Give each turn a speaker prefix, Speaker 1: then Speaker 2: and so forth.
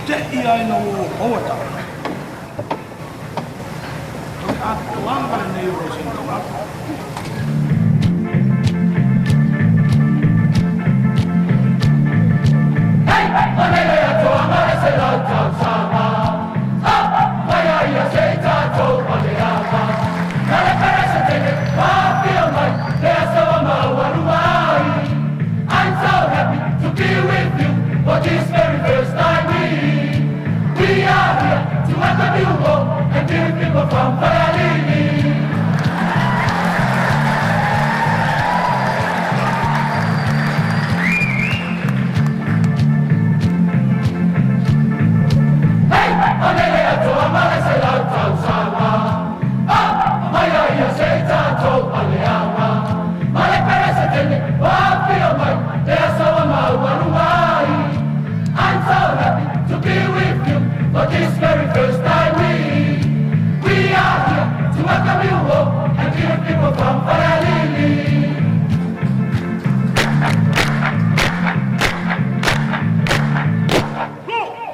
Speaker 1: Te i lava ina ua ou maua tatou. O le atoaga lenei o lou sinitamalo.
Speaker 2: I'm so happy to be with you for this very first time. We are here to welcome you home and give people from Falealili. Hey, olele atoa male se lau tausaga. Ah, mai ai se tatou aleaga. Male peresetene, o afio mai, le aso ua maualuga ai. I'm so happy to be with you for this very first.